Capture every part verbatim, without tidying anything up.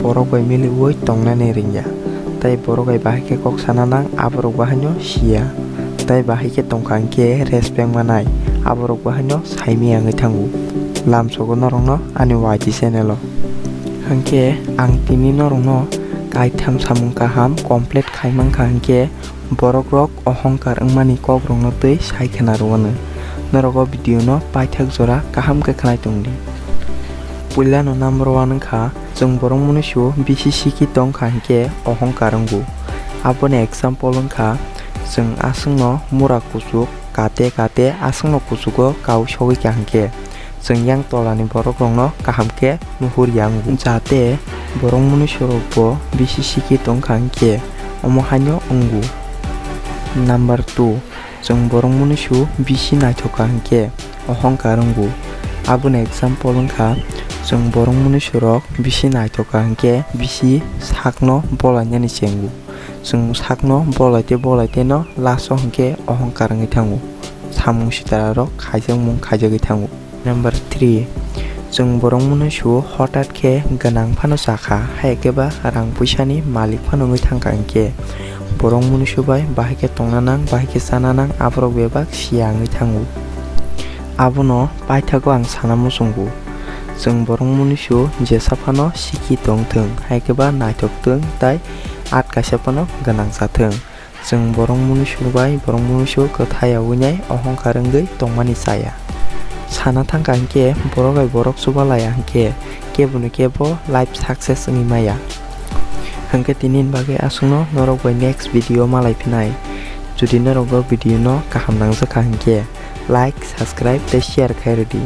borok bai miliui tongnani ringya. Tai borok bai bahai khe kok sana nang, aborok bahaino siya. Tai bahai khe tongkha hwnkhe respect manai, aborok bahaino saimaya wngwi thango. Lamsogo norokno ani Y T channel o. Hwnkhe ang tini norokno kaitham samung kaham complete khai mankha hwnkhe, borok rok ohongkar wngmani kok rokno twi sai khna rwano. Norok o video no paithak jora kaham khe khnai tongdi. Puila no number one wngkha, chwng borok mwnwi su bisi siki tongkha hinkhe ohongkar wngo. Aboni example wngkha, chwng aswkno mura kuchuk kate kate aswkno kuchugo kau sogwi kha hinkhe, chwng yang tolani borok rokno kaham khe nuhur ya wngo. Jate borok mwnwi surok bo bisi siki tongkha hinkhe omo haino wngo. Number two, chwng borok mwnwi su bisi naithok kha hinkhe ohongkar wngo. Aboni example wngkha, chwng borok mwnwi surok bisi naithok kha hinkhe bisi sakno bolainani chengo. Chwng sakno bolai tei bolai tei no last o hinkhe ohongkar wngwi thango. Samung sitara rok khaijakmung khaijagwi thango. Number three, chwng borok mwnwi su hothat khe gwnang phano cha kha, hai khe ba rang puisa ni malik phano wngwi thang kha hinkhe, borok mwnwi su bai bahai khe tongna nang, bahai khe chana nang, aborok bebak siya wngwi thango. Abono paithago ang sana muchungo, chwng borok mwnwi su jesa phano siki tong thwng, hai khe ba naithok thwng tai at kaisa phano gwnang cha thwng. Chwng borok mwnwi su bai borok mwnwi su kwthai ya wngnai ohongkar wngwi tongmani chaya. Sana thang kha hinkhe borok bai borok chuba laiya hinkhe kebo no kebo life success wngwi maya. Hinkhe tini ni bagwi aswkno, norok bai next video malai phinai. Jodi norok o video no kaham nangjak kha hinkhe like, subscribe tei share khai rwdi.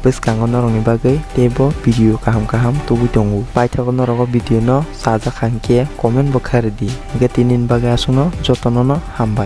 Bwskango norokni bagwi teibo video kaham kaham tubui tongo. Paithago norok o video no chajak kha hinkhe comment bo khai rwdi. Hinkhe tini ni bagwi aswkno jotono no hambai.